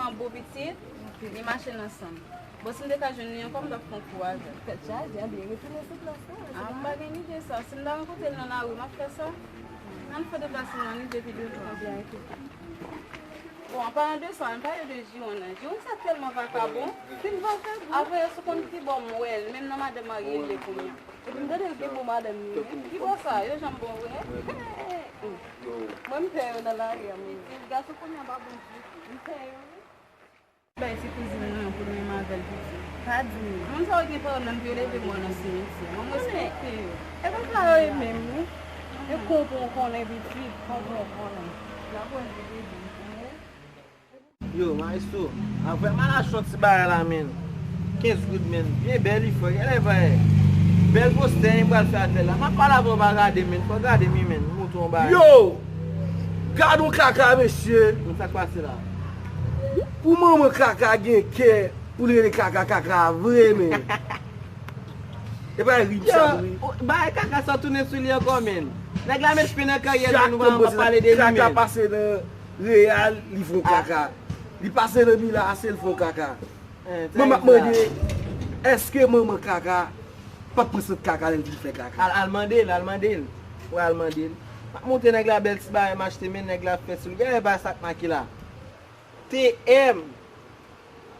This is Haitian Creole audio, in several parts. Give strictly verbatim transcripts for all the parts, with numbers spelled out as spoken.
Yon bon pitit, li mache nan san m. Bon, si m te ka jwenn li ankò, m t ap fè yon kou avè l. Tèt chaje, a byen retounen sou plas la. Ah, m pa gen lide sa. Si m ta rankontre l nan lari, m ap fè sa. Ann fè deplase nan lide pi devan. Bon, an palan de sa, ann pale de Jiwon nan. Jiwon sa tèlman vakabon. Fin vakabon. Apre, si w konn ki bò m wè l, menm nan madanm marye l ye kounye a. Epi m tande l gen bon madanm li, wi. Ki bò sa? Yo janm bon vre? Mwen, m pè yo nan lari a, mwen. Gason kounye a pa bon ditou. M pè yo, wi. Bay ti kouzin mwen pou l renmen avè l piti. Pa di m. Moun sa yo gen pwoblèm pou yo leve mò nan simetyè. Mwen, m respekte yo. E konsa yo ye menm, wi. E konpon konnen pitit, konpon konnen. L ap wè l vin debi. Yo, maestro, avè m al achte yon ti bagay la, menn. Kenz goud, menn. Byen bèl, li fre. Genlè vre. Bèl postè, m pral fè atè la. M ap pale avè w, pa gade, menn. Fò gade m, wi, menn. M montre w yon bagay. Yo! Gad yon kaka, mesye. Men sa k pase la? Pou manman kaka gen kè, pou l rele kaka, kaka vre, menn. E pa ri m sa, wi. Yo, bagay kaka sa tounen sou li ankò, menn. Nèg la met pye nan karyè l, menn, nou pa pale de li, menn. Kaka pase nan Real, li fè yon kaka. Li pase nan Milan A C, li fè yon kaka. Mwen, m ap mande, èske manman kaka pa t pran sant kaka lè l vin fè kaka? Al, al mande l, al mande l. Ou al mande l. M ap montre nèg la bèl ti bagay m achte, men nèg la fè sou li. Gade pa sa k make la. T M.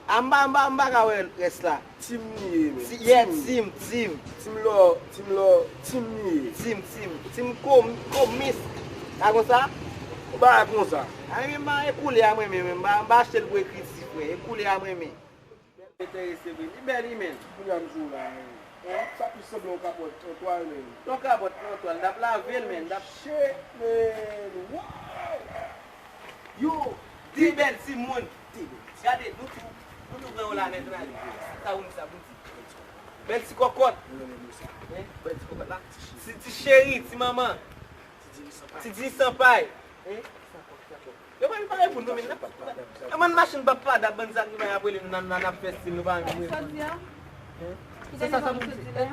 A, m pa, m pa, m pa ka wè rès la. Tim li ye, men. Ti, yeah, Tim, Tim. Tim lò, Tim lò, Tim li ye. Tim, Tim. Tim kom-, komis. Sa konsa? Ou pa wè konsa. A, men, m pa, e koulè a mwen, men, men, m pa, m pa achte l pou ekriti, frè. E koulè a mwen, men. Enterese vre. Li bèl, wi, men. Ki koulè a m di w la, men? Sa plis sanble yon kapòt an twal, men. Yon kapòt an twal. N ap lave l, men. N ap... Shit, men. Wow! Yo, de bèl timoun. Gade, nou tou, nou tou pran yon lanèt la. Sa ou di sa pou di? Bèl ti kòkòt. Hein? Bèl ti kòkòt la. Ti, ti cheri, ti manman. Ti di san pay. Hein? Yo pa vin pale pou nou, men nan. Yo bann machin papa dap, bann zak nou bay apre li, nan, nan ap fè stil, nou pa menm. Sa di a? Hein? Ki dènye pawòl ou sot di la?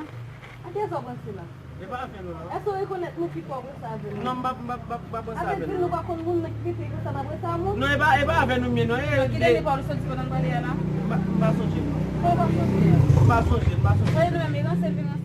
A ki sa w panse la? E pa avè nou, non. Èske w rekonèt nou pi fò apre sa avè nou? Non, m pa, m pa, m pa, m pa panse avè nou. Avè di nou pa konn moun nan ki rete konsa, n ap rete a moun? Non, e pa, e pa avè nou m ye, non. Ki dènye pawòl ou sot di pandan n pale a la? M pa, m pa sonje, non. Kòman w pa sonje a? M pa sonje, m pa sonje. Soyez nou menm, li ranse, li vin ranse.